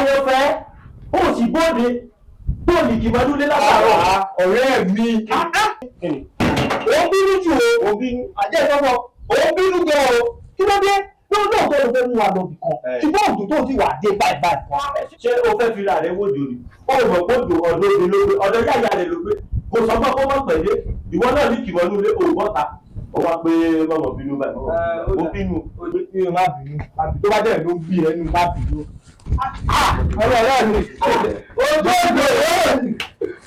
Ayọ̀fẹ́, ó sì bóde tó ní kí mọ́dúnlé látàárọ̀. Ọ̀rẹ́ mi, ó ń bínú jù o. Ó bínú. Àjẹ́ ìsọ́fọ́, ó ń bínú gan o. Kí ló dé? Lóòótọ́ ló fẹ́ mú wa lọ bì kan, ṣùgbọ́n òjò tó ti wà dé báyìí báyìí. Ṣé o fẹ́ fi ra rẹ wójú ni? Ó mọ̀ pé òjò ọ̀dọ́ òde ló gbé, ọ̀dọ́ yáyà rẹ̀ ló gbé. Kò sọ pé kó má pẹ̀lẹ́. Ìwọ náà ní kìmọ̀nú lé òun bọ́ta. Ó wá pé mọ̀mọ́ bínú báyìí. Ó bínú. Mi ò má bínú, má bínú. Tó bá jẹ́ ló ń bí ẹnu, má bínú. Ọ̀rẹ́ mi, ojú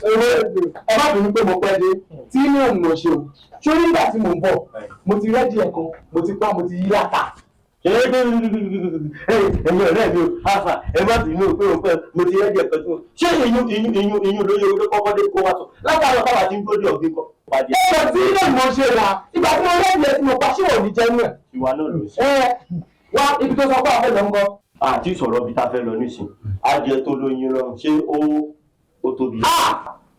òjò, ẹ má bínú pé mo pẹ́ dé tí inú òun ò ṣe o. Ṣó nígbà tí mò ń bọ̀, mo ti rẹ́dí ẹ̀kan, mo ti pa, mo ti yí láta. Ẹ̀yin ọ̀rẹ́ mi o, àfà, ẹ má bínú pé o pẹ́, mo ti rẹ́dí ẹ̀pẹ́ tó. Ṣé ìyún ìyún ìyún ìyún lóye orí kọ́kọ́ dé kó wá sọ? Látàárọ̀ táwa ti ń dúró dé ọ̀gbìn kọ́. Ẹ̀rọ tí inú ìmọ̀ ṣe rà, ìgbà tí mo rẹ́dí ẹ̀ tí mo pa, ṣé wò ní jẹ́nu ẹ̀? Ìwà náà ló ṣe. Ẹ wá ibi tó sọ pé àwọn fẹ́ lọ ń gọ́. Àti sọ̀rọ̀ bí ta fẹ́ lọ nísìn. Adìẹ tó lóyin lọ, ṣé ó tóbi?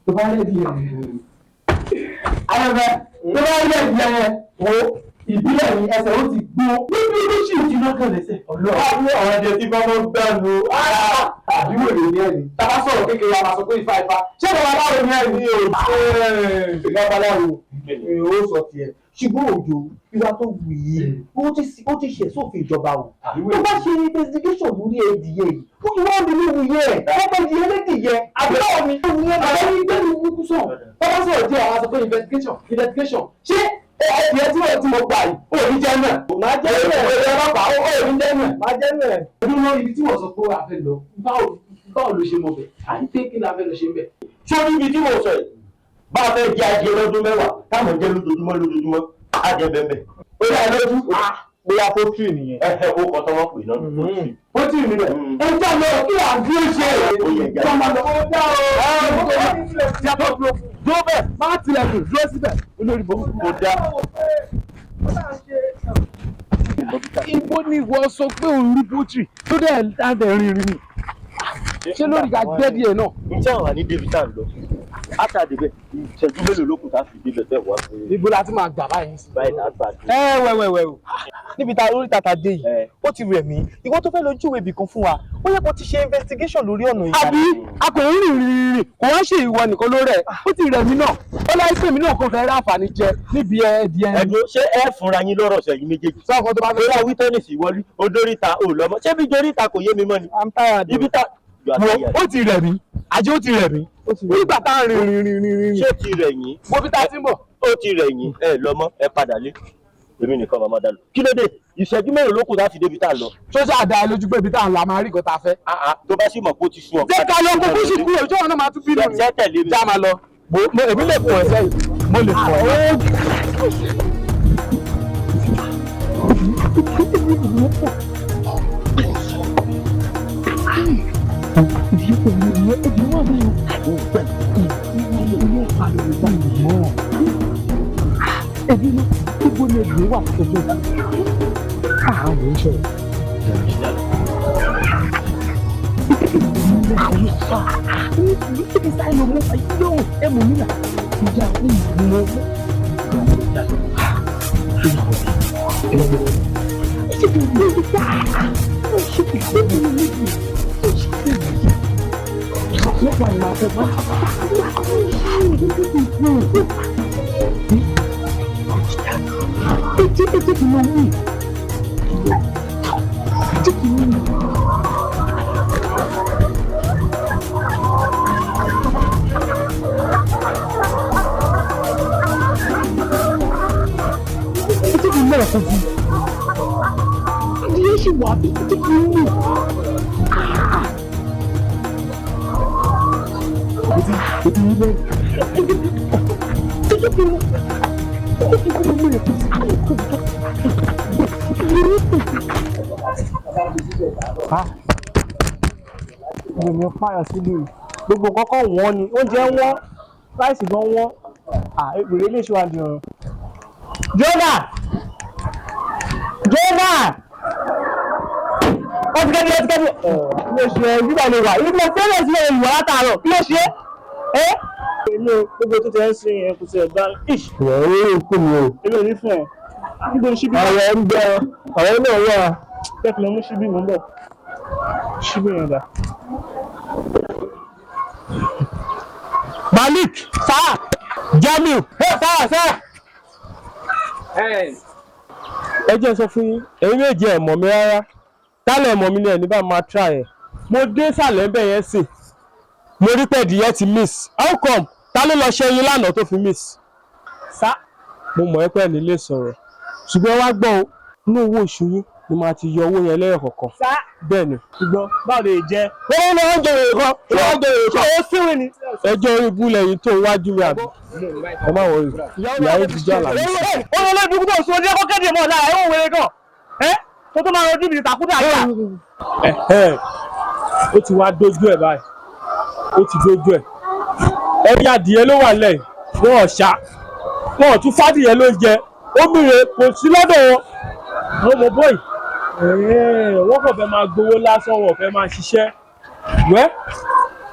Tó bá rẹ́dí ẹ̀, ayọ̀fẹ́, tó bá rẹ́dí ẹ̀, wo ìbílẹ̀ ni ẹsẹ̀ ó ti gbó níbi ló sì ti lọ́kàn lẹ́sẹ̀. Ọlọ́run, àwọn adìẹ tí bá wọ́n gbà nù. Àbíwò lè ní ẹni tá a bá sọ̀rọ̀ kékeré, a máa sọ pé ifá ifá. Ṣé babaláwo ni ẹni o? Babaláwo ó sọ tiẹ̀, ṣùgbọ́n òjò ìwà tó wù yìí, ó ti ṣẹ̀ sófin ìjọba o. Tó bá ṣe investigation lórí ẹdìyẹ yìí, ó ti wọ́n mi léwu yẹ ẹ̀ wọ́n fẹ́ di ẹlẹ́dìyẹ àbúrò mi léwu yẹ bàbá mi gbé mi kúkú sàn. Bàbá sọ̀rọ̀ díẹ̀, àwọn sọ pé investigation, investigation. Ṣé ẹdìyẹ tí wọ́n ti mọ̀ gbà yìí, ó ní jẹ́ náà? Máa jẹ́ ẹ̀ náà. Ẹ̀rọ ọlọ́pàá, ó ní jẹ́ náà. Máa jẹ́ náà. Ọdún náà, ibi tí wọ́n sọ pé a fẹ́ lọ, báwo ló ṣe mọ̀ bẹ̀, àti pé kí la fẹ́ lọ ṣe ń bẹ̀? Ṣé o níbi tí mo sọ yìí? Bá a fẹ́ jẹ adìẹ lọ́dún 10 táwọn jẹ lójoojúmọ́ lójoojúmọ́, adìẹ bẹ́ẹ̀. Ó yà lójú bóyá poultry nìyẹn. Ẹ ẹ ó kọ tọwọ́ pè náà. Ó tì mí rẹ̀. Ẹ já lọ, kí là ń dúró ṣe? Ó yẹ já. Jọmọ lọ, ó dá o. Dúró bẹ́ẹ̀, má tilẹ̀kùn, dúró síbẹ̀ olórí bò. Kò dá. Ibo ni ìwọ sọ pé òun rí poultry tó dẹ̀ dáńdẹ̀ rìnrìn ni? Ṣé lórí ká gbẹ́ díẹ̀ náà? N tí àwọn àní débi tá à ń lọ. Átà débẹ̀, ìṣẹ́jú mélòó ló kù tá a fi débẹ̀ tẹ̀ wá pé Ibo la ti máa gbà báyìí sí? Báyìí tá a gbà tó. Ẹ wẹ wẹ wẹ o, níbi tá lórí tata dé yìí, ó ti rẹ̀ mí. Ìwọ tó fẹ́ lọ júwèé ibì kan fún wa, ó yẹ kó ti ṣe investigation lórí ọ̀nà yìí. Àbí a kò ń rìn rìn rìn, kò wá ṣe ìwọ nìkan ló rẹ̀, ó ti rẹ̀ mí náà. Ó láyé pé mi náà kàn fẹ́ ráǹfààní jẹ níbi ẹ̀ẹ́dì ẹ̀. Ẹ̀dùn, ṣé ẹ fúnra yín lọ́rọ̀ sọ yín méjèèjì? Sọ́kàn tó bá fẹ́. Bóyá wítọ́nìsì wọlé, odóríta ò lọ́mọ. Ṣé bí doríta kò yé mi mọ́ ni? I'm tired. Ibi tá. Wo, ó ti rẹ̀ mí, àjẹ́, ó ti rẹ̀ mí nígbà tá a rìn rìn rìn rìn rìn. Ṣé ti rẹ̀ yín? Mo fi tá a ti ń bọ̀. Ó ti rẹ̀ yín, ẹ lọ́mọ, ẹ padà lé. Èmi nìkan màmá dá lọ. Kí ló dé? Ìṣẹ́jú mélòó ló kù tá a fi débi tá a lọ? Tó ṣáà dá ẹ lójú pé ibi tá à ń lọ, a máa rí nǹkan tá a fẹ́? Tó bá sì mọ̀ pé ó ti sú ọ. Jẹ́ ká lọ, kókó sì kúrò, ìjọba náà máa tún bínú. Ṣé tẹ̀lé mi? Já máa lọ. Èmi lè pọ̀ ẹ́ sẹ́yìn, mo lè pọ̀ ẹ́. Ebi ní ibo ni ebi wà tó tó àwọn ìṣe. Ibi sáyẹn ló mú yóò ẹ mú mi nà ìjà ìmọ̀ mọ́. Ṣé kò ní ìjà? Ṣé kò ní ìjà? Ṣé kò ní ìjà? Nípa ìmọ̀ àfẹ́fọ́. Ẹ jẹ́ kí n lọ mú. Jẹ́ kí n mú. Ẹ jẹ́ kí n mọ̀ ọ̀kan fún. Adìyẹ ṣì wà bí, jẹ́ kí n mú. Ó ti rí bẹ́ẹ̀. Ẹ jẹ́ kí n mú. Ẹ jẹ́ kí n mú ẹ̀kọ́ sí. Èmi pààyàn sílùú yìí, gbogbo nǹkan kan wọ́n ni, oúnjẹ wọ́n, rice gan wọ́n. Èrè lè ṣe wá di ọ̀run. Jonah, Jonah, wọ́n ti kẹ́ni, wọ́n ti kẹ́ni. Kí ló ṣe ẹ́? Bíbá lè wà ibi tí mo fẹ́rẹ̀ sílẹ̀ ìwà látàárọ̀, kí ló ṣe é? Èmi ò gbogbo tó ti ẹ̀ ń sin yẹn kò tiẹ̀ bá. Ọ̀rẹ́ ò kú mi o. Èmi ò ní fún ẹ. Níbo ni ṣíbí? Ọ̀rẹ́ ń bẹ, ọ̀rẹ́ náà wà. Jẹ́ kí n lọ mú ṣíbí, mò ń bọ̀. Ṣíbí yẹn dà? Malik sir Jamiu sir sir. Ẹ jẹ́ sọ fún yín, ẹ̀yin méjì ẹ̀ mọ̀ mi rárá. Tálẹ̀ mọ̀ mi ni ẹ̀ ní bá máa try ẹ̀. Mo dé sàlẹ̀ ń bẹ̀ yẹn sìn. Mo rí pé ẹ̀dìyẹ ti miss. How come? Ta ló lọ ṣe ẹyin lánàá tó fi miss? Sá mo mọ̀ ẹ́ pẹ́ nílé sọ̀rọ̀. Ṣùgbọ́n wá gbọ́ o, inú owó oṣù yín ni màá ti yọ owó yẹn lẹ́yọ̀ kọ̀ọ̀kan. Bẹ́ẹ̀ ni. Ṣùgbọ́n báwo lè jẹ́? Wọ́n lọ ń jèrè kan, wọ́n ń jèrè kan. Ó síwìn ni. Ẹjọ́ orí ibú lẹ́yìn tó wájú mi àbí. Ẹ má wọrí, ìyàwó ti jẹ́ àlàyé. Ó lọ lórí ibùkún tó sún ojú ẹ̀kọ́ kéde mọ́ lára ẹ̀wọ̀n wẹ̀rẹ̀ gan. Ẹ́ tó tó máa rojú mi ìtàkùdà yà. Ẹ̀hẹ́n, ó ti wá dójú ẹ̀ báyìí, ó ti dójú ẹ̀. Ẹyin adìyẹ ló wà lẹ́yìn, wọn ò ṣá, wọn ò tún fádìyẹ ló ń jẹ, ó mìíràn kò sí lọ́dọ̀ wọn. Àwọn ọmọ bọ́ì, wọ́n kàn fẹ́ máa gbowó lásán, wọn ò fẹ́ máa ṣiṣẹ́. Wẹ́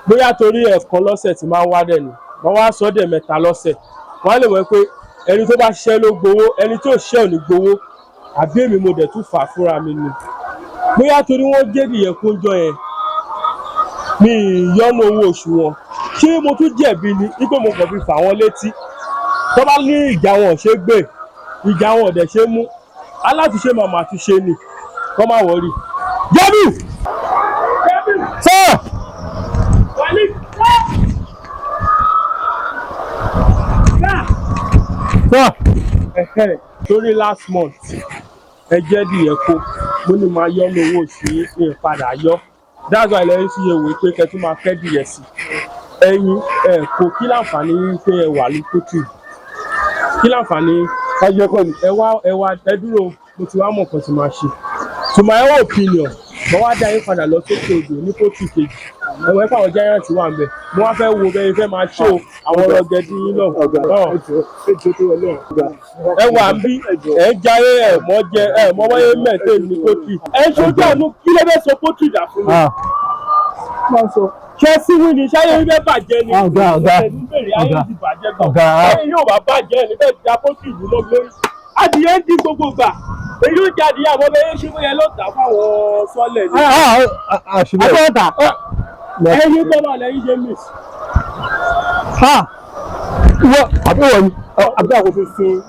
bóyá torí ẹ̀ẹ̀kan lọ́sẹ̀ tí máa ń wá dẹ̀ ni, wọ́n wá sọ dẹ̀ mẹ́ta lọ́sẹ̀. Wọ́n á lè mọ̀ pé ẹni tó bá ṣiṣẹ́ ló gbowó, ẹni tí ò ṣiṣẹ́ ò ní gbowó. Àbí èmi mo dẹ̀ tún fà á fúnra mi ni. Bóyá torí wọ́n jẹ́dìyẹ kójọ yẹn, mi ì yọ́nú owó oṣù wọn. Ṣé mo tún jẹ̀bi ni wípé mo kàn fi fà wọ́n létí? Tó bá ní ìjà wọn ò ṣe é gbé, ìjà wọn ò dẹ̀ ṣe é mú. Alátúnṣe màmá túnṣe ni, kọ́ má wọrí. Jamiu! Sir! Wálé! Sir! Ẹ̀hẹ́n, torí last month ẹ jẹ́ dìyẹ kó mo ní máa yọ́ ní owó oṣù yín ní ìpadà yọ. That's why lẹ́yìn sí ewu pé kẹ́ tún máa kẹ́ dìyẹ sí. Ẹyin ẹ kò kí láǹfààní yín pé ẹ wà ní kótó. Kí láǹfààní yín? Ẹ kọ́ ni. Ẹ wá ẹ wá ẹ dúró, mo ti wá mọ̀ nǹkan tí máa ṣe. To my own opinion, mo wá dá yín padà lọ sókè odò ní kóòtù kejì. Ẹ̀wọ̀n ẹ̀fọ́ àwọn giant wà ń bẹ̀. Mo wá fẹ́ wo bẹ́ẹ̀ fẹ́ máa ṣó àwọn ọlọ́gẹ̀dì yín náà. Ẹ wà ń bí ẹ ń jayé ẹ mọ́ jẹ ẹ mọ́ wáyé mẹ́tẹ́ ní kóòtù. Ẹ ń ṣojú àánú kí ló fẹ́ sọ kóòtù dà fún mi. Ṣé síwí ni ṣáyé yín fẹ́ bàjẹ́ ni? Ọ̀gá, ọ̀gá, Ayé ti bàjẹ́ gan. ọ̀gá. Ayé yóò bá bàjẹ́ ní bẹ́ẹ̀ da kóòtù ìlú lọ lórí. Adìyẹ ń dín gbogbo gbà. Èyí ó jáde àwọn ọmọ ẹyẹ ṣé bóyá ló tà fáwọn sọ́lẹ̀ ni. Àṣìbẹ̀. Agbọ́ta. Ẹyin tó wà lẹ́yìn ṣe miss. Ìwọ àbí wọ̀ ni? Àbí àkóso sun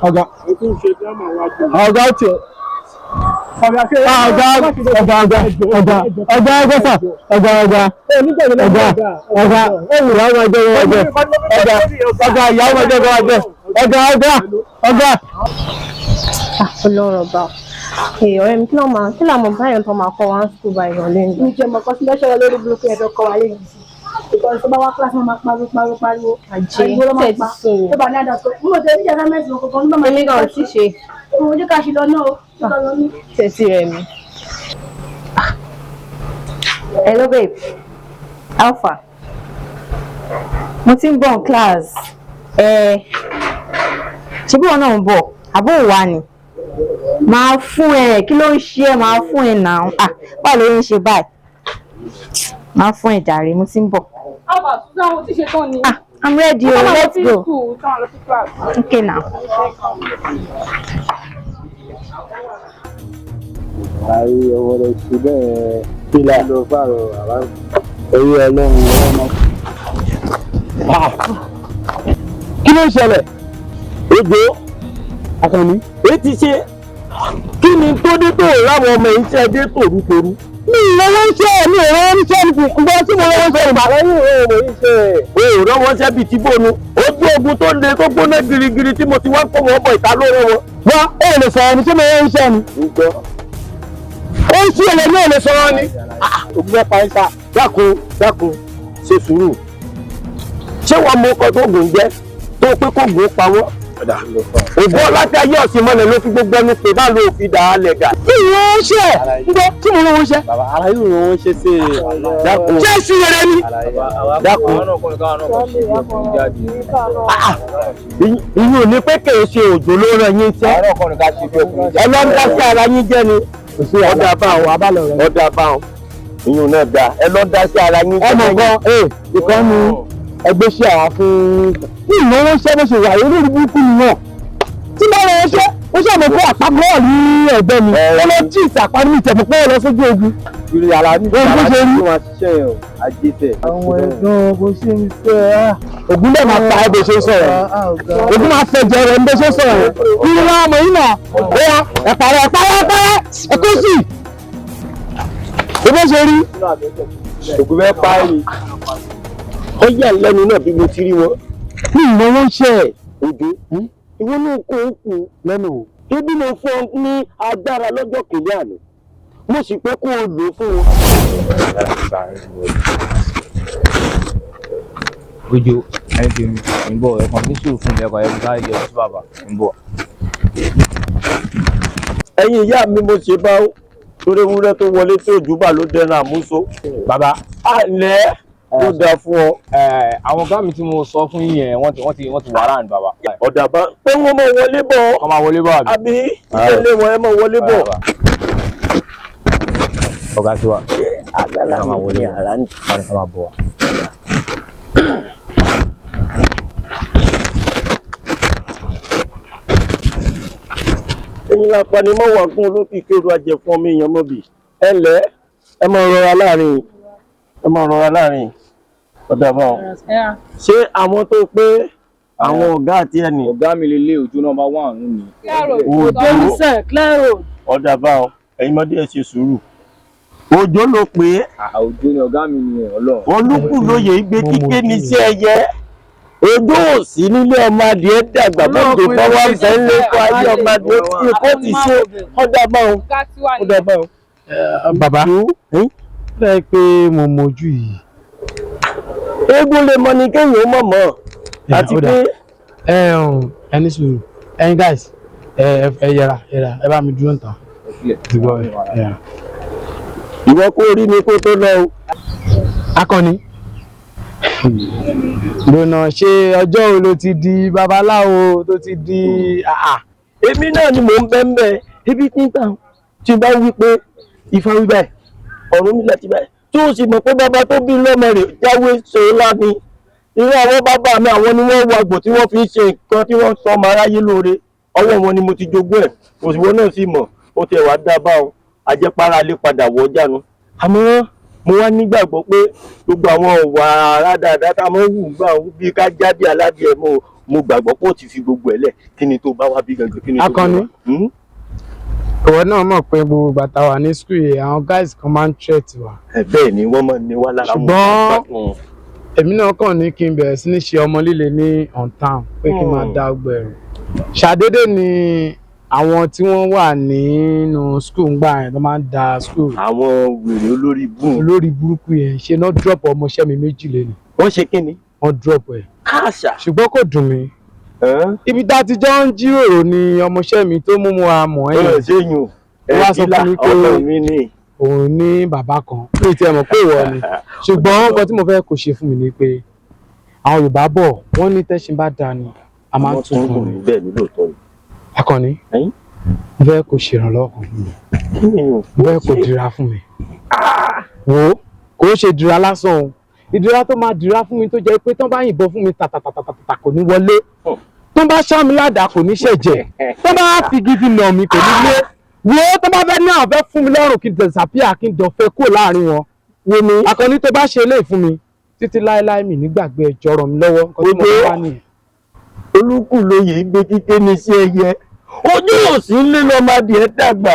Ọ̀gá. ètò ìṣe dírámà wájú. Ọ̀gá ti. Ọ̀gá ọ̀gá ọ̀gá ọ̀gá ọ̀gá ọ̀gá sà ọ̀gá ọ̀gá ọ̀gá ọ̀gá ẹ̀wù ìyá ọmọ ẹgbẹ́ wọn ẹgbẹ́ ọ̀gá ọ̀gá ìyá ọmọ ẹgbẹ́ wọn ẹgbẹ́ ọ̀gá ọ̀gá ọ̀gá. Ọlọ́run ọba ẹ̀ ọ̀rẹ́ mi, kí ló máa kí làwọn báyọ̀ tó máa kọ́ wa ń sùkúl báyọ̀ lẹ́nu. Mi jẹ́ mọ̀kọ́ sí lẹ́ṣọ̀rọ̀ lórí burúkú ẹ̀dọ̀ kọ́ wa lẹ́yìn sí. Because tó bá wá kíláàsì, wọn máa pariwo pariwo pariwo. Àjẹ́ Ariwo ló máa tẹ̀ ti pa. sùn o. Tó bá ní àdàtọ̀, mo ò tẹ̀lé ìjàdá mẹ́sàn án kankan nígbà máa Èmi gan ò tí ṣe. Òun ojú ká ṣe lọ náà o. Ṣé ká lọ ní? Tẹ̀sí rẹ̀ mi. Hello babe, alpha, mo ti ń bọ̀ ní class. Ẹ ṣe bí wọn náà ń bọ̀ àbó wà ní máa fún ẹ, kí ló ń ṣe ẹ? Máa fún ẹ náà. Ah, báwo ló ń ṣe báyìí? Máa fún ẹ jàre, mo ti ń bọ̀. Alpha, Susan, o ti ṣe tán ni. Ah, I'm ready o, let's go. School, táwọn lọ sí class. Okay now. Ayé ọwọ́ rẹ̀ ṣe bẹ́ẹ̀ pílà ló fàrọ̀ àbá orí ọlọ́run ọmọ. Kí ló ń ṣẹlẹ̀? Ejò Akànní. èyí ti ṣe kí ni tó dé tó ráwọn ọmọ yìí ṣe dé tòrútorú? Mi ì lọ́wọ́ ń ṣe, mi ò lọ́wọ́ ń ṣe ní gbọ́ tí mo lọ́wọ́ ń ṣe ìgbà lẹ́yìn ìwé òwe ṣe. O ò rọ́wọ́ ṣẹ́ bíi ti bóonu. Ojú ogun tó le tó gbóná girigiri tí mo ti wá kó wọn bọ̀ ìta lórí wọn. Wá, ó lè sọ̀rọ̀ ni, ṣé mo lọ́wọ́ ń ṣe ni? Ó ń ṣí ẹ̀rọ ní òlè sọ̀rọ̀ ni. Ògùn fẹ́ pa ẹ́ sá. Dákun dákun, ṣe sùúrù. Ṣé wàá mọ ọkọ̀ tó gùn jẹ́ tó pé kó gùn pa wọ́n? Ògùn ọlákẹ́ ayé ọ̀sìn mọ́lẹ̀ ló fi gbogbo ẹnu pé bá ló fi dà á lẹ̀ gà. Mi ì lọ́wọ́ ń ṣe, gbọ́ tí mo lọ́wọ́ ń ṣe. Dákun Ṣé èsì rere ni? dákun. Ìyún ò ní pé kèé ṣe òjò ló ràn yín sẹ́. Ẹ lọ ń dá sí ara yín jẹ́ ni. Ọ̀dà báwọn ọ̀dà báwọn ìyún náà dáa, ẹ lọ ń dá sí ara yín jẹ́. Ọmọ gan, ee, ìkan ni ẹgbẹ́ ṣe àwọn fún. Mi ì lọ́wọ́ ń ṣe bó ṣe wà, olórí burúkú ni wọ́n. Tí bá lọ́wọ́ ṣe, ó ṣàmọ̀ pé àpapọ̀ ní ẹ̀gbẹ́ mi. Ó lọ jí ìsàpá ní ìtẹ̀mọ̀ pé ó lọ sójú ogun. Ogun ṣe rí. Ajé tẹ̀. Àwọn ẹ̀gbọ́n bó ṣe ń fẹ́ ẹ́. Ògún dẹ̀ máa pa ẹ́ bó ṣe ń sọ̀rọ̀. Ògún máa fẹ́ jẹ rẹ̀ bó ṣe ń sọ̀rọ̀. Kí ni wọ́n mọ̀ yín náà? Ó yá, ẹ parẹ́, ẹ parẹ́, ẹ parẹ́, ẹ kó sì. Bó ṣe rí. Ògún fẹ́ pa ẹ́ ni. Ó yà lẹ́nu náà bí mo ti rí wọn. Mi ì mọ wọ́n ṣe ẹ̀. Òjó, ìwọ náà kó o kù lẹ́nu o. Ebi mo fún ọ ní agbára lọ́jọ́ kìíní àná. Mo sì pé kó o lò ó fún wọn. Ojo, ẹni tèmi, ń bọ̀, ẹ̀kan ní sùúrù fún mi, ẹ̀kan ẹ̀kan sáré jẹ sí bàbá, ń bọ̀. Ẹ̀yin ìyá mi mo ṣe bá ó. Torí ewúrẹ́ tó wọlé tí òjú bà ló dẹran àmúso. Bàbá. Àlẹ́ ló dáa fún ọ. Àwọn ọ̀gá mi tí mo sọ fún yín yẹn, wọ́n ti wà láàrin bàbá. Ọ̀dà bá pé wọ́n máa wọlé bọ̀. Wọ́n máa wọlé bọ̀ àbí? Àbí ìṣẹ̀lẹ̀ wọn ẹ máa wọlé bọ̀. Ọ̀gá ti wà. Àgbàlá mi ní àrá ń Wọ́n máa bọ̀ wá. Ẹ̀yin la panimọ̀ wà fún olókìkí oru ajẹ̀fún ọmọ èèyàn mọ́bì. Ẹ ǹlẹ́, ẹ máa rọra láàrin, ẹ máa rọra láàrin. Ọ̀dà bá wọn. Ṣé àwọn tó pé àwọn ọ̀gá àti ẹnì? Ọ̀gá mi lè lé ojú nọ́mbà one ni. Òjò ọ̀dà bá wọn. Ẹ̀yin mọ́dé ẹ ṣe sùúrù. Òjò ló pé. Òjò ni ọ̀gá mi ni Ọlọ́run. Olúkù lóye igbe kíké ní sí ẹyẹ. Ojú ò sí nílé ọmọ adìẹ dàgbà bọ́dé bọ́wọ́ ń bẹ́ lẹ́kọ̀ọ́ ayé ọmọ adìẹ tí kò ti ṣe ọ̀dà bá wọn. Ọ̀dà bá wọn. Bàbá, ó dà pé mo mojú yìí. Eégún lè mọ ni kéèyàn ó mọ̀ mọ́. Àti pé ẹ ní sùúrù, ẹ̀yin guys, ẹ yẹra yẹra, ẹ bá mi dúró níta. Ti gbọ́ ẹ. Ìwọ kó rí mi kó tó lọ o. Akọni, lónà ṣe ọjọ́ wo ló ti di babaláwo tó ti di àà? Èmi náà ni mò ń bẹ́ ń bẹ́ ibi tí ń gbà tí n bá wí pé Ifá wí báyìí, Ọ̀rúnmìlà ti báyìí, tó o sì mọ̀ pé bàbá tó bí lọ́mọ rẹ̀ jáwé ṣe ńlá ni. Irú àwọn bàbá mi àwọn ni wọ́n wagbò tí wọ́n fi ń ṣe nǹkan tí wọ́n sọ ọmọ aráyé lóore. Ọwọ́ wọn ni mo ti jogún ẹ̀, òṣìwọ́ náà sì mọ̀, ó tiẹ̀ wá dá bá wọn, àjẹpára lè padà wọ́ jánu. Àmọ́ mo wá nígbàgbọ́ pé gbogbo àwọn ọ̀wà rádaràda tá a máa ń wù gbà ń bí ká jáde aládìẹ mo gbàgbọ́ pé ó ti fi gbogbo ẹ̀ lẹ̀. Kí ni tó bá wá bí gangan, kí ni tó bá wá? Akọni, ìwọ náà mọ̀ pé gbogbo ìgbà tá a wà ní school yìí, àwọn guys kan máa ń threat wa. Ẹ bẹ́ẹ̀ ni wọ́n máa ń ní wá lára wọn. Ṣùgbọ́n èmi náà kàn ní kí n bẹ̀rẹ̀ sí ní ṣe ọmọ líle ní on town pé kí n máa dá ọgbà ẹ̀rù. Ṣàdédé ni àwọn tí wọ́n wà nínú school ń gbà yẹn tó máa ń da school. Àwọn wèrè olórí bú. Olórí burúkú yẹn ṣe náà drop ọmọọṣẹ́ mi méjì lẹ́nu. Wọ́n ṣe kí ni? Wọ́n drop ẹ̀. Káàṣà. Ṣùgbọ́n kò dùn mí. Ibi tá a ti jọ ń jíròrò ni ọmọọṣẹ́ mi tó mú wa mọ̀ ẹ́ Ẹ ṣe yùn. Ó wá sọ fún mi pé ọmọ mi ni. òun ní bàbá kan mi ti ẹ̀ mọ̀ pé ìwọ ni, ṣùgbọ́n nǹkan tí mo fẹ́ kó ṣe fún mi ni pé àwọn Yorùbá bọ̀ wọ́n ní tẹ́ṣin bá da ni a máa ń tún fún mi. Bẹ́ẹ̀ ni lóòótọ́ ni. Akọni, mo fẹ́ kó ṣèrànlọ́wọ́ kan fún mi, mo fẹ́ kó dira fún mi. Wo kò ṣe dira lásán o, ìdira tó máa dira fún mi tó jẹ́ pé tán bá yìnbọn fún mi tàtàtàtàtà kò ní wọlé, tó bá ṣá mi ládàá kò ní ṣẹ̀jẹ̀, tó bá fi gidi nà mí kò ní lé. Wo tó bá fẹ́ ní àwọn fẹ́ fún mi lọ́rùn kí n disappear kí n dọ̀fẹ́ kúrò láàrin wọn. Wo mi Akọni, tó bá ṣe eléyìí fún mi títí láéláé mi nígbàgbé, ẹjọ́ ràn mí lọ́wọ́, nǹkan tí mo bá wá nìyẹn. Olúkù lóye igbe kíké ní sí ẹyẹ. Ojú ò sí nílé lọ́mọ adìẹ dàgbà.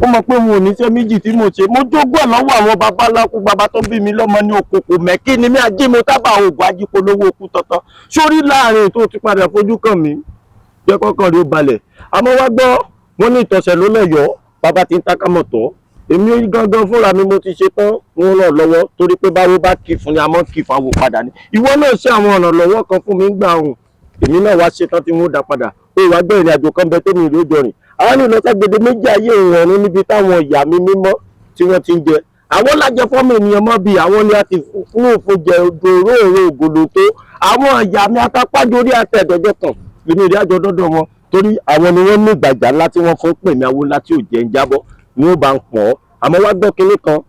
Ó mọ̀ pé mo ò níṣẹ́ méjì tí mo ṣe. Mo jogún ẹ̀ lọ́wọ́ àwọn baba ńlákú baba tó bí mi lọ́mọ ní òkòkò mẹ́kí ni mí ajé mo tábà oògùn ajípolówó okú tọ̀tọ̀. Sórí láàrin tó ti padà fojú kàn mí. Jẹ́ kọ́kàn rí ó balẹ̀. Àmọ́ wá gbọ́, wọ́n ní ìtọ̀sẹ̀ ló lẹ̀yọ́, bàbá ti ń tákámọ̀ tọ́. Èmi gangan fúnra mi mo ti ṣe tán, wọ́n ràn lọ́wọ́ torí pé báwo bá kì fún ni a mọ́ kì fáwọn padà ni. Ìwọ náà ṣe àwọn ọ̀nà lọ́wọ́ kan fún mi ń gbà ọ̀hún. Èmi náà wá ṣe tán tí wọ́n dá padà. Ó wá gbọ́ ìrìn àjò kan bẹ tó mi ìlú jọrìn. Àwọn ní ìlọsàgbèdè méjì ayé ìrọ̀rùn níbi táwọn ìyá mi mímọ́ tí wọ́n ti ń jẹ. Àwọn lájẹ fọ́mọ ènìyàn mọ́ bí àwọn ni a ti fún òfin jẹ òróró ògòlò tó. Àwọn ìyá mi atápájórí àtẹ̀dọ́jọ́ kan èmi ìrìn àjò dọ́dọ̀ wọn torí àwọn ni wọ́n ní ìgbàjà ńlá tí wọ́n fún pè mí awo ńlá tí ò jẹ́ ń jábọ́ ni ó bá ń pọ̀ ọ́. Àmọ́ wá gbọ́ kinní kan,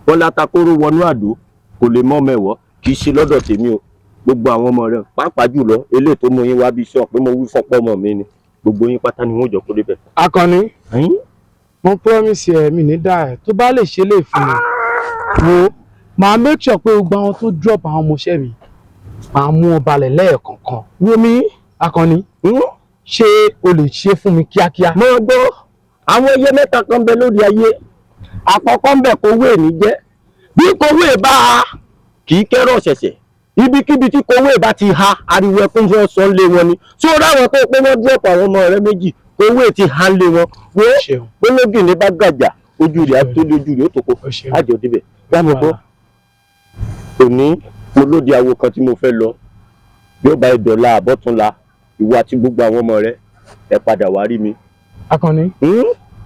wọ́n látakóró wọnú àdó kò lè mọ́ mẹ́wọ́, kì í ṣe lọ́dọ̀ tèmi o. Gbogbo àwọn ọmọ rẹ pàápàá jùlọ eléyìí tó mú yín wá bí iṣẹ́ pé mo wí fọ́pọ́ ọmọ mi ni gbogbo yín pátá ni wọ́n jọ kó débẹ̀. Akọni, mo promise ẹ mi ní dá ẹ tó bá lè ṣe lè fún mi. Wo Màá make sure pé gbogbo àwọn tó drop àwọn ọmọọṣẹ́ mi, màá mú ọ balẹ̀ lẹ́ẹ̀kọ̀ọ̀kan. Wọmi. Akànní, ṣé o lè ṣe fún mi kíákíá? Mo gbọ́, àwọn ẹyẹ mẹ́ta kan bẹ lórí ayé. Àkọ́kọ́ ń bẹ, kówé ní jẹ́. Bí kówé bá a kì í kẹ́rọ̀ ṣẹ̀ṣẹ̀, ibikíbi tí kówé bá ti ha, ariwo ẹkún fún ọsàn lé wọn ni. Tí ó ráwọn tó pé wọ́n drop àwọn ọmọ rẹ méjì, kówé ti ha lé wọn. Wo gbólógì ní bá gàjà, ojú rẹ̀ á tó lójú rẹ̀ ó tó kó àjọ débẹ̀. Bá mi gbọ́, òní mo lóde awo kan tí mo fẹ́ lọ. Bí ó bá ẹ dọ̀la àbọ̀túnla, ìwọ àti gbogbo àwọn ọmọ rẹ, ẹ padà wá rí mi. Akànní,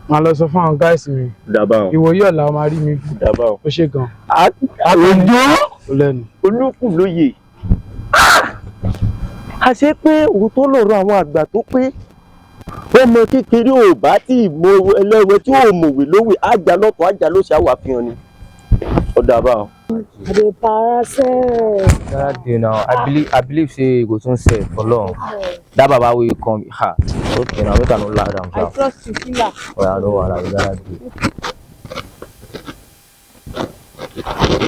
màá lọ sọ fún àwọn guys mi. Dábàá o. Ìwòye ọ̀la, o máa rí mi bí. Dábàá o. Ó ṣe gan. Òjò. Ó lẹ́nu. Olúkù lóye. Àṣé pé òótọ́ lọ̀rọ̀ àwọn àgbà tó pé ọmọ kékeré ò bá tí ì mọ ẹlẹ́wẹ̀ tí ò mọ̀wé lówè, àjà lọ́tọ̀ àjà ló ṣe àwọn àfihàn ni. Ọ̀dà bá o. I dey para sef. That day now, I believe say you go soon sell for long. That baba wey come, ha. Okay now, make I no loud am. I trust you, killer. Oya, no wahala, we gats do.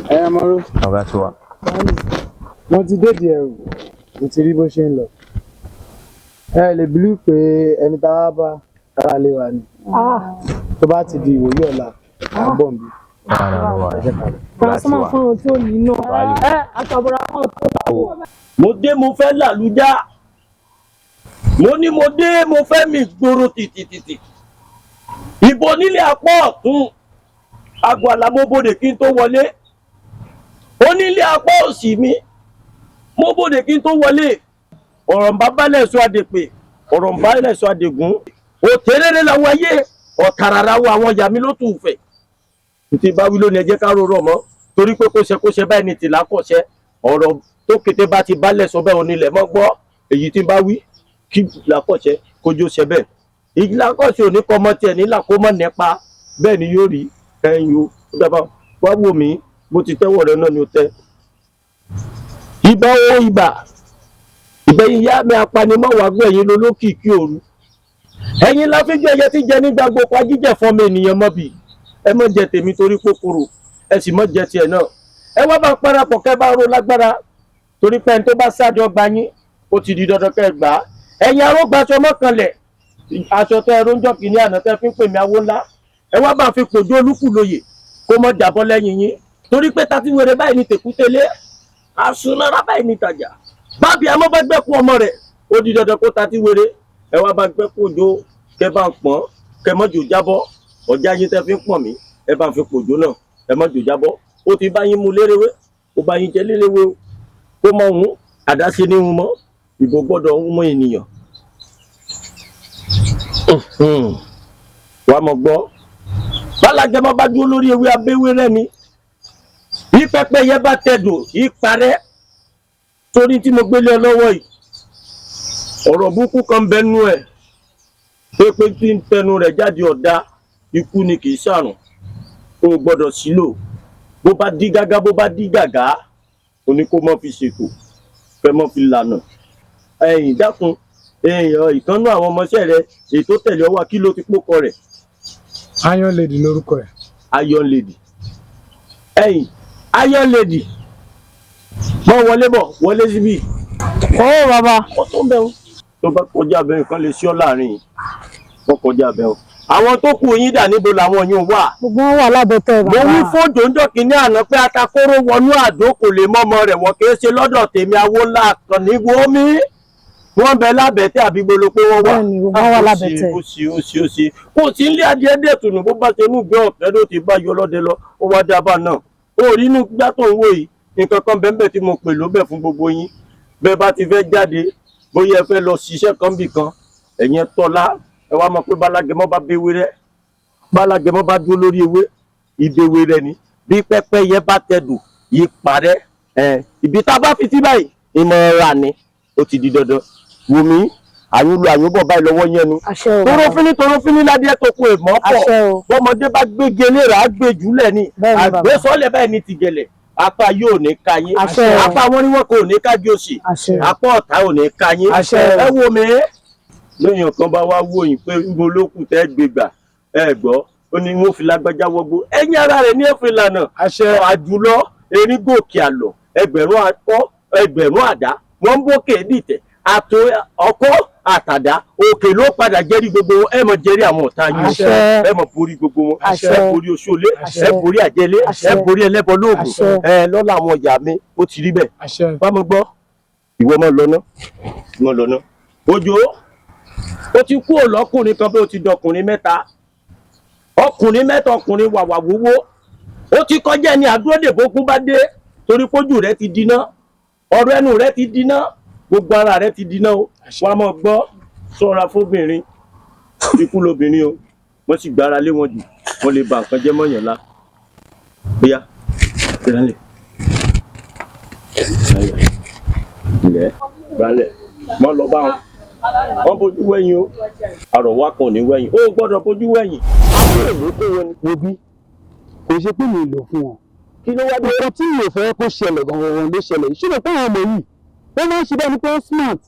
Ẹ mọ́rú. Oga Tiwa. Mo ti dédìí ẹrù, mo ti rí bó ṣe ń lọ. Ẹ lè believe pé ẹni tá a bá ara lè wà ní. Tó bá ti di ìwòye ọ̀la, à ń bọ̀ nbí. Transformer fún ohun tí ò ní náà. Ẹ àtàbọ̀rọ̀ àwọn tó. Mo dé, mo fẹ́ làlújá. Mo ní mo dé, mo fẹ́ mi gbòòrò tìtìtìtì. Ìbò nílé apá ọ̀tún, aago àlámọ́bodè kí n tó wọlé. Onílé apá òsì mi, mo bòdè kí n tó wọlé. Ọ̀rọ̀ ń bá balẹ̀ sọ àdèpè, ọ̀rọ̀ ń balẹ̀ sọ àdègún. Òtẹ́rẹ́rẹ́ làwọn ayé, ọ̀tàràrà wo àwọn ìyá mi ló tù fẹ̀. Ntí bá wí lónìí, ẹ jẹ́ ká rorò mọ́, torí pé kóṣe kóṣe báyìí ní tìlá kọ̀ṣẹ́. Ọ̀rọ̀ tó kété bá ti balẹ̀ sọ bẹ́ẹ̀, onílẹ̀ mọ́ gbọ́. Èyí tí bá wí kí làkọ̀ṣẹ́ kójú ṣe bẹ́ẹ̀. Ìlàkọ̀ṣẹ́ òní kọ́ mọ́ tiẹ̀ nílà kó mọ́ nípa bẹ́ẹ̀ ni yóò rí. Ẹ̀yin o, ó dábàá wá wò mí, bó ti tẹ́wọ̀ rẹ náà ni ó tẹ́. Ibà o, ibà ìbẹ̀yìn yá mi, apanimọ̀wágbọ̀, ẹ̀yin lolókìkí òru, ẹ̀yin láfíjú ẹyẹ tí jẹ nígbà gbogbo ajíjẹ fọmọ ènìyàn mọ́bì. Ẹ mọ́ jẹ tèmi torí kòkòrò, ẹ sì mọ́ jẹ tiẹ̀ náà. Ẹ wá bá parapọ̀ kẹ́ bá ro lágbára, torí pé ẹni tó bá sáde ọgbà yín, ó ti di dandan kẹ́ ẹ gbà á. Ẹ̀yin arógbàṣọ mọ́kànlẹ̀, aṣọ tẹ ẹ róúnjọ kìíní àná tẹ fi ń pè mí awó ńlá, ẹ wá bá fi pòjú olúkù lóye kó mọ́ jàbọ́ lẹ́yìn yín, torí pé tati wèrè báyìí ní tèkútélé, àsunára báyìí ní tàjà bábí àmọ́ bá gbẹ́kú ọmọ rẹ̀, ó di dandan kó tati wèrè. Ẹ wá bá gbẹ́kú òjò, kẹ bá ń pọ́n, kẹ mọ́jò jábọ́. Ọjà yín tẹ fi ń pọ̀n mí, ẹ bá ń fi pòjó náà, ẹ mọ́jò jábọ́. Ó ti bá yín mu lérewé, ó bá yín jẹ lérewé o, kó mọ òun àdáṣe ní òun mọ́. Ìbò gbọ́dọ̀ ń mọ ènìyàn. Wàá mọ̀ gbọ́, bálágẹmọ bá dúró lórí ewé, abéwé rẹ ni. Bí pẹ́pẹ́yẹ bá tẹdùn ìparẹ́, torí tí mo gbélé ọ lọ́wọ́ yìí, ọ̀rọ̀ burúkú kan bẹ nú ẹ̀ pé pé tí ń tẹnu rẹ̀ jáde, ọ̀dà ikú ni, kì í ṣàrùn. O gbọ́dọ̀ sílò. Bó bá dí gágá, bó bá dí gàgá, o ní kó mọ́ fi ṣètò, fẹ́ mọ́ fi lànà. Ẹ̀yìn dákun, èèyàn ìkànnú àwọn ọmọọṣẹ́ rẹ èyí tó tẹ̀lé ọ wá, kí ló ti pókọ rẹ̀? Iron Lady lórúkọ ẹ̀. Iron Lady. Ẹ̀yìn Iron Lady, mọ wọlé bọ̀, wọlé síbí. Ó bàbá. Ó tó ń bẹ̀ o. Tó bá kọjá abẹ́, nǹkan lè ṣí ọ láàrin yìí. Wọ́n kọjá abẹ́ o. Àwọn tó kù yín dà? Níbo làwọn yín wà? Gbogbo wọn wà lábẹ́tẹ̀ Mo bàbá. wí fóònù ńjọ́ kínní àná pé atakóró wọnú àdó, kò lè mọ́mọ rẹ̀ wọ́n. Kì í ṣe lọ́dọ̀ tèmi, awó ńlá kan ní wo mí. Wọ́n bẹ lábẹ́tẹ̀ àbí gbolo pé wọ́n wà? Bẹ́ẹ̀ni, gbogbo wọn wà lábẹ́tẹ̀. Ó sì, ó sì, ó sì, kò sí ilé adìẹ dẹ̀tùnú. Bó bá ṣe inú gbé ọ̀fẹ́ ló ti bá yọ lọ́dẹ lọ, ó wá dábàá náà. Ó rí inú gbá tó ń wò yìí, nǹkan kan bẹ́ẹ̀ tí mo pè ló bẹ̀ fún gbogbo yín. Bẹ́ẹ̀ bá ti fẹ́ jáde, bóyá ẹ fẹ́ lọ ṣiṣẹ́ kan bì kan, ẹ̀yin ẹ tọ́lá, ẹ wá mọ̀ pé bálágẹmọ́ bá béwé rẹ́, bálágẹmọ́ bá dúró lórí ewé, ìbéwé rẹ ni. Bí pẹ́pẹ́yẹ bá tẹdùn yìí parẹ́ ẹ, ibi tá a bá fi sí báyìí, ìmọ̀ ra ni, ó ti di dandan. Wùmí, àyùn lu àyùn bọ̀ báyìí lọ́wọ́ yẹn nu. Àṣẹ o bàbá. Torófínní torófínní ládìẹ tó kún èèmọ́ pọ̀. Àṣẹ o. Bọ́mọdé bá gbégi eléra, á gbé jùlẹ̀ ni. Bẹ́ẹ̀ni, bàbá. Àgbésọ́lẹ̀ báyìí ní ti gẹ̀lẹ̀. Apá yóò ní ká yín. Àṣẹ o. Apá wọn ni wọn kò ní ká bí òsì. Àṣẹ o. Apá ọ̀tá ò ní ká yín. Àṣẹ o. Ẹ wo mi, lóyún kan bá wá wò yín pé ń bo lókùn tẹ́ gbégbà, ẹ gbọ́, ó ní wọn fi lágbájá wọgbó, ẹ̀yin ara rẹ̀ ní ẹ̀fìn ìlànà. Àṣẹ. Àjùlọ Erin gòkè àlọ, ẹgbẹ̀rún akọ, ẹgbẹ̀rún àdá, wọ́n ń bókè dìtẹ̀ àtò ọkọ́ àtàdá, òkè ló padà jẹ́rí gbogbo wọn. Ẹ mọ̀ jẹ́rí àwọn ọ̀tá yín, ẹ mọ̀ borí gbogbo wọn, ẹ borí oṣoolé, ẹ borí àjẹlé, ẹ borí ẹlẹ́bọ lóògùn, ẹ lọ́la àwọn ọ̀yà mi. Ó ti rí bẹ́ẹ̀. Wá mo gbọ́, ìwọ mọ̀ lọ́nà, mọ̀ lọ́nà. Òjò, ó ti kú òlọ́kùnrin kan bí ó ti dọkùnrin mẹ́ta, ọkùnrin mẹ́ta, ọkùnrin wàwà wúwo. Ó ti kọjá ẹni àdúródèbókun bá dé, torí pójú rẹ ti dínà, ọ̀rọ̀ ẹnu rẹ ti dínà, gbogbo ara rẹ ti dínà o. Wàá mọ̀ gbọ́, ṣọ́ra fóbìnrin, ikú lobìnrin o. Wọ́n sì gbára lé wọn jù, wọ́n lè ba nǹkan jẹ́ mọ́yàn la. Bóyá ìrànlẹ̀ ilẹ̀ balẹ̀ mọ́ lọ bá wọn, wọ́n bójú wẹ̀yìn o. Àrọ̀wá kan ò ní wẹ̀yìn o, gbọ́dọ̀ bójú wẹ̀yìn. Wo bí kò ṣe pé mi lò fún wọn, kí ló wá dé? Nǹkan tí mi ò fẹ́ kó ṣẹlẹ̀ gangan ló ṣẹlẹ̀ yìí. Ṣùgbọ́n pé àwọn ọmọ yìí, wọ́n máa ń ṣe bẹ́ẹ̀ ni pé ó smart.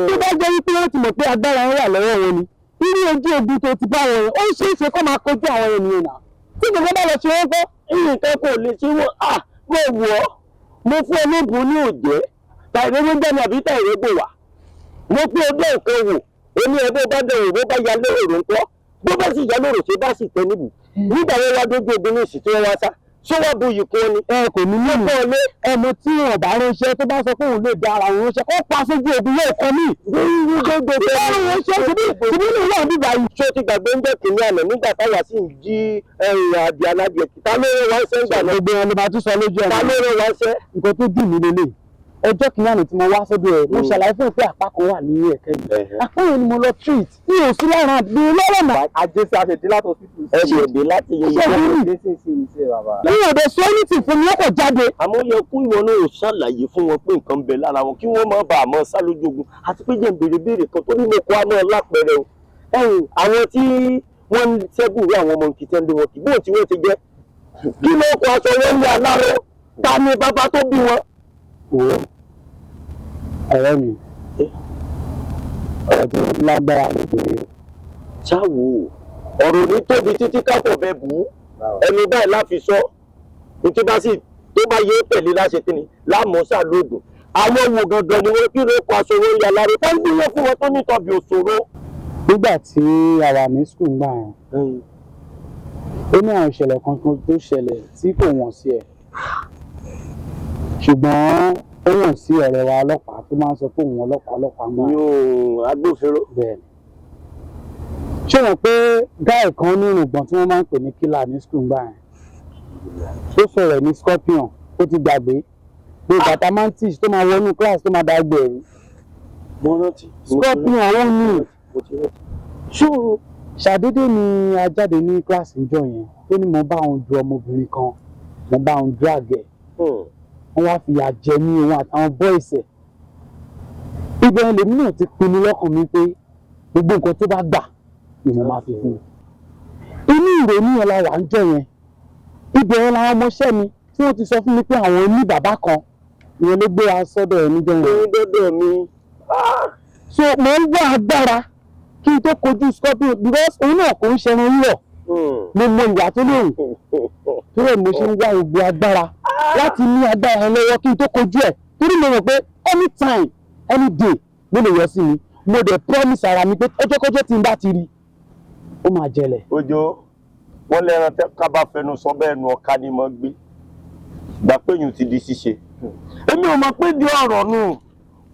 Tó bá jẹ́ wípé wọ́n ti mọ̀ pé agbára wọn wà lọ́wọ́ wọn ni, irú ojú ogun tó ti bá wọn yẹn, ó ṣeé ṣe kó máa kojú àwọn ènìyàn náà. Tí gbogbo bá lọ ṣe wọ́n kọ́. Nǹkan kò lè ṣe wọ́n à. Mo wọ̀ ọ́, mo fún ológun ní òjẹ́ tàìrẹ́wé gbẹ́ni àbí tàìrẹ́gbò wà. Mo pé ọdún nǹkan wò ó ní ẹgbẹ́ bá dẹ̀rù, bó bá ya lóòrò ńkọ́? Bó bá sì ya lóòrò, ṣe bá sì tẹ níbù nígbà wọn wá dójú ogun ní ìsìn tí wọ́n wá sá, ṣé wọ́n bu iyì kún ọ ni? Ẹ kò ní mímu ẹ mo tí wọn bá ránṣẹ́, tó bá sọ pé òun lè da ara òun ránṣẹ́, kó pa sójú ogun yóò kọ mí. Gbogbo Ìbára ránṣẹ́ ṣubí ní ìwà bíbá yìí. Ṣé o ti gbàgbé ń jẹ́ kínní àná nígbà táwa sì ń jí ẹrù àbí aládìẹ? Ta ló rán wa ṣẹ́ ń gbà náà? Gbogbo wọn ló máa tún sọ lójú ẹ̀. Ta ló rán wa ṣẹ́? Nǹkan tó dùn mí lélẹ̀, ọjọ́ kìíní àná tí mo wá sọ́dọ̀ ẹ̀, mo ṣàlàyé fún un pé àpá kan wà ní ẹ̀kẹ́ mi, àpá yẹn ni mo lọ treat, mi ò sí lára mi lọ́rọ̀ náà. Ajé sí àṣetí láti hospital. Ẹ lè dé láti yẹ. Ṣé mi ò dé sọ anything fún mi, ó kò jáde. Àmọ́ yẹ kó ìwọ náà ò ṣàlàyé fún wọn pé nǹkan ń bẹ lára wọn, kí wọ́n má bàa mọ́ sá lójú ogun. Àti pé jẹ́ ń béèrè béèrè kan tó ní mo kó àmọ́ lápẹẹrẹ o. Ẹ̀yìn àwọn tí wọ́n ń ṣẹ́gun rí àwọn ọmọ nkìtẹ́ ń lé wọn kì bóun tí wọ́n ti jẹ́, kí ló kọ aṣọ wọn ní aláró? Ta ni bàbá tó bí wọn? Wo ọ̀rẹ́ mi, ọ̀rọ̀ tó lágbára ló pè é. Ṣáwo ọ̀rọ̀ ní tóbi títí kápọ̀ bẹ bù ú, ẹnu báyìí láfi sọ ní tí bá sì tó bá yẹ tẹ̀lé láṣẹ kí ni lámọ́sà lóògùn. Àwọn wo gangan ni wọ́n? Kí ló kọ aṣọ wọn yà lára tó ń bí wọn fún wọn tó ní tọ́bi òṣòro? Nígbà tí a wà ní school gbà yẹn, ó ní àwọn ìṣẹ̀lẹ̀ kan tó ṣẹlẹ̀ tí kò wọ̀n sí ẹ̀, ṣùgbọ́n ó wọ̀n sí ọ̀rẹ́ wa ọlọ́pàá tó máa ń sọ pé òun ọlọ́pàá ọlọ́pàá ń gbà. Yóò agbófinró. Bẹ́ẹ̀ ni. Ṣé wọn pé guy kan ní irùngbọ̀n tí wọ́n máa ń pè ní killer ní school gbà yẹn, tó sọ̀rọ̀ ní Scorpion? Ó ti gbàgbé pé bàtà máa ń teach, tó máa wọnú class, tó máa da gbẹ̀rú. Mo rántí. Scorpion àwọn ní. Mo ti rántí. So ṣàdédé ni a jáde ní kíláàsì níjọ́ yẹn, tó ní mo bá òun ju ọmọbìnrin kan, mo bá òun drag ẹ̀, wọ́n wá fìyà jẹ mí, òun àtàwọn boys ẹ̀. Ibẹ̀ lèmi náà ti pinnu lọ́kàn mi pé gbogbo nǹkan tó bá gbà ni mo máa fi fún un. Inú ìrònú yẹn la wà ń jọ yẹn. Ibẹ̀ yẹn làwọn ọmọọṣẹ́ mi tí wọ́n ti sọ fún mi pé àwọn ní bàbá kan, ìyẹn ló gbé wa sọ́dọ̀ ẹ̀ níjọ́ yẹn. Ní dọ́dọ̀ mi. So mo ń wá agbára kí n tó kojú Scorpion, because òun náà kò ń ṣẹran rírọ̀. Mo mọ ìwà tó lóhùn torí ẹ̀, mo ṣe ń wá gbogbo agbára láti ní agbára yẹn lọ́wọ́ kí n tó kojú ẹ̀, torí mo mọ̀ pé anytime, any day ló lè yọ sí mi. Mo dẹ̀ promise ara mi pé ọjọ́kọ́jọ́ tí n bá ti rí, ó máa jẹlẹ̀. Ojo wọn lẹ́ran tẹ́ ká bá fẹnu sọ bẹ́ẹ̀ nu ọ̀ka ni mo gbé gbà pé yùn ti di ṣíṣe. Èmi ò mọ̀ pé di ọ̀rọ̀ nù.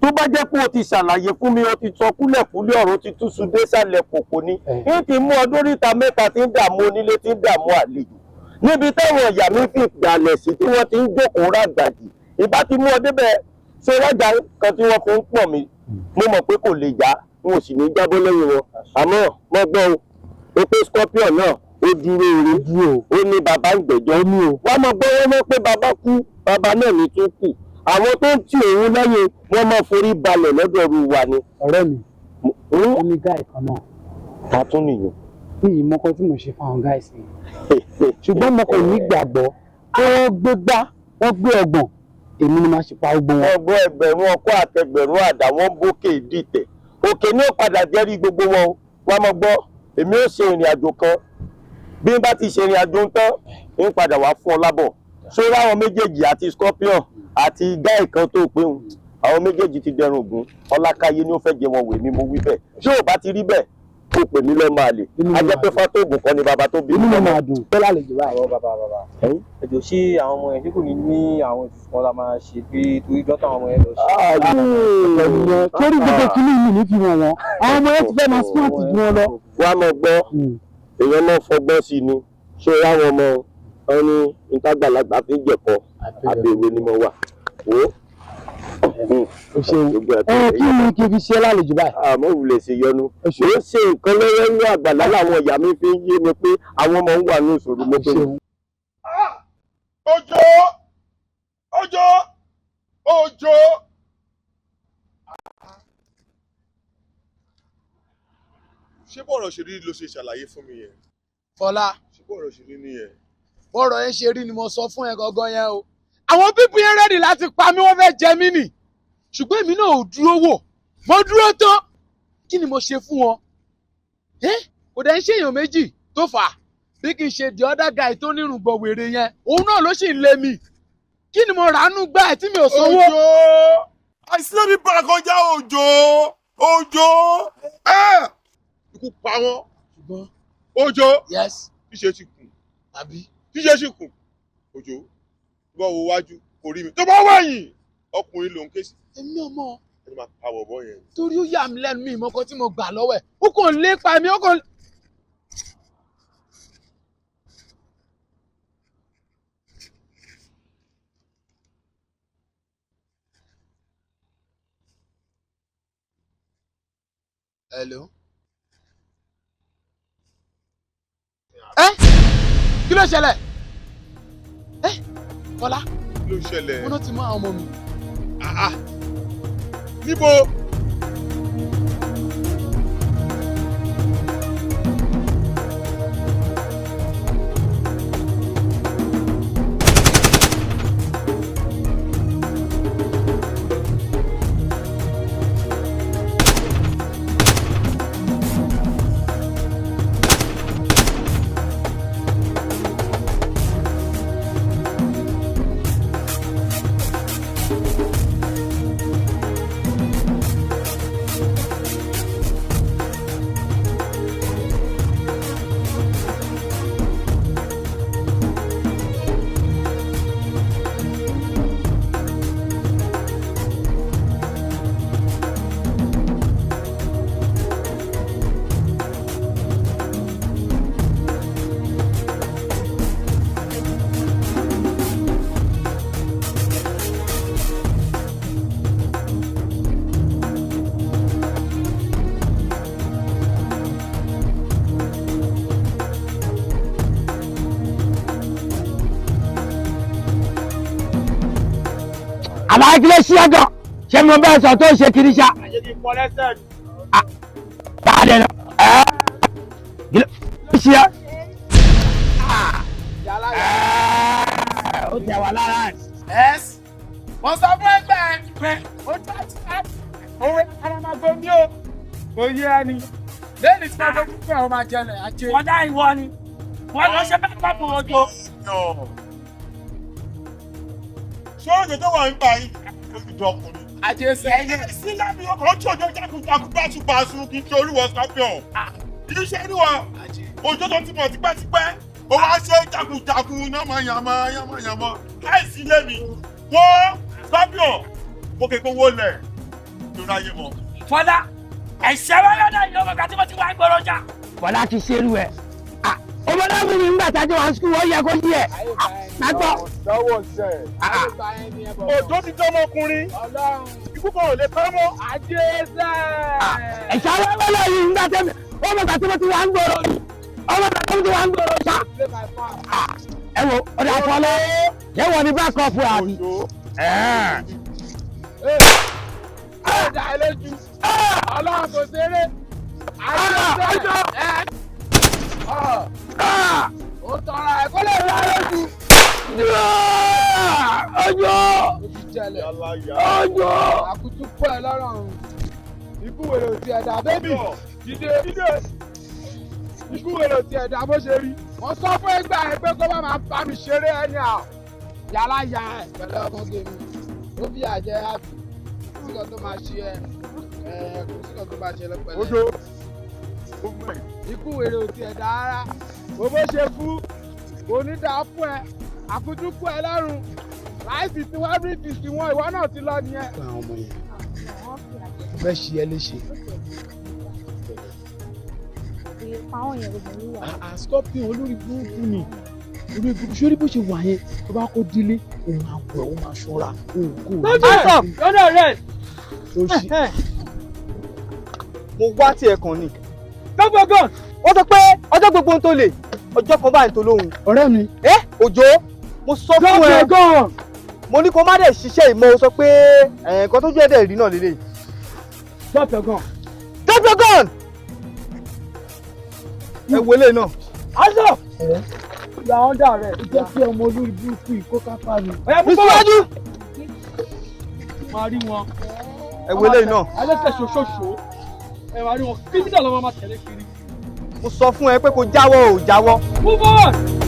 Tó bá jẹ́ pé o ti ṣàlàyé fún mi, o ti sọ kúlẹ̀kúlẹ̀ ọ̀rọ̀, ti túṣu désàlẹ̀ kòkò ni, ní ti mú ọdún ríta mẹ́ta tí ń dààmú onílé, tí ń dààmú àlejò, níbi táwọn ìyá mi fi gbàlẹ̀ sí tí wọ́n ti ń jókòó ràgbàdì, ìbá ti mú ọ débẹ̀. Ṣé rájà kan tí wọ́n fi ń pọ̀ mi, mo mọ̀ pé kò lè já, n ò sì ní jábọ́ lẹ́yìn wọn. Àmọ́ mo gbọ́ o, o pé Scorpion náà ó dúró ire, ó ní bàbá ń gbẹ̀jọ́. Wọ́n mọ̀ gbọ́, wọ́n mọ̀ pé bàbá kú, bàbá náà ní tún kù. Àwọn tó ń tì òun lẹ́yìn, wọ́n máa forí balẹ̀ lọ́dọ̀ ọ̀rù wa ni. Ọ̀rẹ́ mi, ó ní guy kan náà. Ta tún nìyẹn? Ní ìmọ̀kọ tí mo ṣe fáwọn guys ni, ṣùgbọ́n mo kò ní gbàgbọ́ pé wọ́n gbé gbá, wọ́n gbé ọgbọ̀n, èmi ni màá ṣe pa gbogbo wọn. Ọgbọ́n ẹgbẹ̀rún ọkọ́ àtẹgbẹ̀rún àdá, wọn bókè dìtẹ̀, òkè ní ó padà jẹ́rí gbogbo wọn o. Wọ́n mọ̀ gbọ́, èmi ó ṣe ìrìn àjò kan. Bí n bá ti ṣe ìrìn àjò ń tán, ń padà wá fún ọ lábọ̀. Sórí àwọn méjèèjì àti scorpion àti gáì kan tó pé òun, àwọn méjèèjì ti dẹrùn ògún. Ọlákáyé ni ó fẹ́ jẹ wọn wèmí, mo wí bẹ́ẹ̀. Ṣé ò bá ti rí bẹ́ẹ̀, kó pè mí lọ́mọ àlè. A jẹ́ pé Fátóògùn kọ́ ni bàbá tó bí. Inú mi máa dùn pé lálejò báyìí. Àwọn bàbá bàbá. Ẹjọ, ṣé àwọn ọmọ yẹn, ṣé kò ní ní àwọn ètùtù kan la máa ṣe pé torí dọ́tà àwọn ọmọ yẹn lọ ṣe? Ènìyàn torí gbogbo kìíní yìí ní fi hàn wọ́n, àwọn ọmọ yẹn ti fẹ́ máa smart ju wọn lọ. Wá mọ gbọ́, èèyàn máa fọgbọ́n sí ni. Ṣé ráwọn ọmọ wọn ní ìtagbàlagbà fi ń jẹ̀kọ àbẹ̀wò ni mo wà. Wò ó. O ṣeun. Ẹ kí ni kí n fi ṣe lálejò báyìí? Àmọ́ òwúlẹ̀ ṣe yọnu. Ó ṣe nǹkan lọ́wọ́ ní àgbàlá làwọn ìyá mi fi ń yé mi pé àwọn ọmọ ń wà ní ìṣòro mọ́tò. Òjò, Òjò, Òjò. Ṣé bọ́ọ̀rọ̀ ṣe rí ló ṣe ṣàlàyé fún mi yẹn? Fọlá. Ṣé bọ́ọ̀rọ̀ ṣe rí nìyẹn? Bọ́rọ̀ yẹn ṣe rí ni mo sọ fún ẹ gangan yẹn o. Àwọn pípín yẹn rẹ́dì láti pa mí, wọ́n fẹ́ jẹ mí nì. Ṣùgbọ́n èmi náà ò dúró wò. Mo dúró tán. Kí ni mo ṣe fún wọn? Kò dẹ̀ ń ṣe èèyàn méjì tó fà á. Bí kì í ṣe the other guy tó nírùngbọ̀n wèrè yẹn, òun náà ló sì ń lé mi. Kí ni mo rà á nú gbà ẹ̀ tí mi ò sanwó? Òjò! Àìsílẹ̀ mi bá kọjá Òjò! Òjò! Ikú pa wọ́n. Òjò! Yes. Ṣíṣe ti kù. Àbí? Ṣíṣe ti kù. Òjò, tó bá wo wájú, kò rí mi. Tó bá wẹ̀yìn, ọkùnrin ló ń ké sí. Èmi náà mọ̀. Ẹni máa pa bọ̀bọ̀ yẹn. Torí ó yà mí lẹ́nu, mi ìmọ̀ kan tí mo gbà lọ́wọ́ ẹ̀. Ó kàn lépa mi, ó kàn. Hello. Ẹ kí ló ṣẹlẹ̀? Ẹ Fọlá. Kí ló ṣẹlẹ̀? Wọ́n ti mú àwọn ọmọ mi. Níbo? Àbá, kí ló ṣí ọgàn? Ṣé mo bẹ́ẹ̀ sọ tó ń ṣe kiri ṣá? Báàdẹ̀ lọ. Kí ló ṣí ọ? Ó tẹ̀ wá lára ẹ̀. Yes. Mo sọ fún ẹgbẹ́ ẹ pé ó jẹ́ òwe aramago mi o. Kò yé ẹni. Lẹ́yìn tí wọ́n fojú pé àwọn máa jẹlẹ̀ ajé. Wọ́n dá ìwọ ni. Wọ́n lọ ṣe bẹ́ẹ̀ pàpọ̀ òjò. Ṣé òjò tó wà ń bá yín? Olùdó ọkùnrin. Ajé sẹ́yìn. Sílẹ̀ mi ọkọ̀ ojú òjò jákujàku báṣubàṣu kì í ṣe olúwọ̀ scorpion. Kì í ṣe olúwa. Òjò tó ti mọ̀ tipẹ́tipẹ́. Ó wá ṣe jákujàku yánmayànmá yánmayànmá. Láìsí ilé mi, wọ́n scorpion. Mo kéko wọlé lórí ayé mọ́. Fọlá, ẹ̀ṣẹ̀ wọn lọ́dọ̀ ìlú ọmọ kan tí mo ti wá ń gbọ́rọ̀ jà. Fọlá ti ṣerú ẹ̀. Ọmọ náà mi nígbà tá a jọ wá sukùl, wọ́n yẹ kó yí ẹ̀. Nàgbọ́. Lọ́wọ́ sẹ̀. Òjò ti dán ọmọkùnrin. Ikú kan ò lè pẹ́ mọ́. Ajé sẹ́. Ẹ̀ṣẹ̀ wọn lọ́dọ̀ yìí nígbà tẹ́mi ọmọ kan tí mo ti wá ń gbọ́rọ̀ ọmọ kan tí mo ti wá ń gbọ́rọ̀ ṣá. Ẹ wo ọ̀dà Fọlá, ṣé wọ́n ní bákọ̀ọ̀pù àbí? Ó dá ẹ lójú. Ọlọ́run kò ṣeré. Ajé sẹ́. Ó tọrọ ẹ̀ kó lè dá lójú. Ọjọ́. Ọjọ́. Àkútú kọ́ ẹ lọ́rùn. Ikú wèrè ò tiẹ̀ dà bébì. Dídé. Ikú wèrè ò tiẹ̀ dà bó ṣe rí. Mo sọ fún ẹgbẹ́ ẹ pé kó má máa bá mi ṣeré ẹni à. Yàrá ya ẹ pẹ̀lú ọmọ tèmi. Ó fi àjẹ àbí. Kò sí kan tó máa ṣe ẹ. Ẹ kò sí kan tó máa ṣe lọ pẹ̀lú. Ojo. Ikú wèrè ò tiẹ̀ dá rárá. Bó bó ṣe kú, kò ní dáa fún ẹ. Àfojúkú ẹ lọ́rùn. Láìsí tí wọ́n rí ti wọn, ìwọ náà ti lọ nìyẹn. Àwọn ọmọ yẹn fẹ́ ṣe ẹ léṣe. Scorpion olórí burúkú ni, olórí burúkú. Sórí bó ṣe wà yẹn, tó bá kó délé, òun máa wẹ̀, òun máa ṣọ́ra, òun kò Lọ́dọ̀ lọ́dọ̀ rẹ̀. Mo wá tiẹ̀ kàn ni. Gbọ́gbọ́gàn. Wọ́n sọ pé ọjọ́ gbogbo ń tó lè, ọjọ́ kan báyìí tó lóhùn. Ọ̀rẹ́ mi. Ẹ Òjó, mo sọ fún ẹ. Mo ní kó má dẹ̀ ṣiṣẹ́ ìmọ̀, o sọ pé nǹkan tójú ẹ̀ dẹ̀ rí náà lélẹ̀. Drop your gun. Drop your gun! Ẹ wo eléyìí náà. Hands up! You are under arrest. Ó jẹ́ kí ọmọ olórí burúkú yìí kó kápá mi. Ọ̀yá mú Síwájú. Máa rí wọn. Ẹ wo eléyìí náà. Ẹlẹ́sẹ̀ ṣoṣooṣo. Ẹ máa rí wọn. Kírímítà ló máa tẹ̀lé kiri. Mo sọ fún ẹ pé kó jáwọ́, ò jáwọ́. Move on!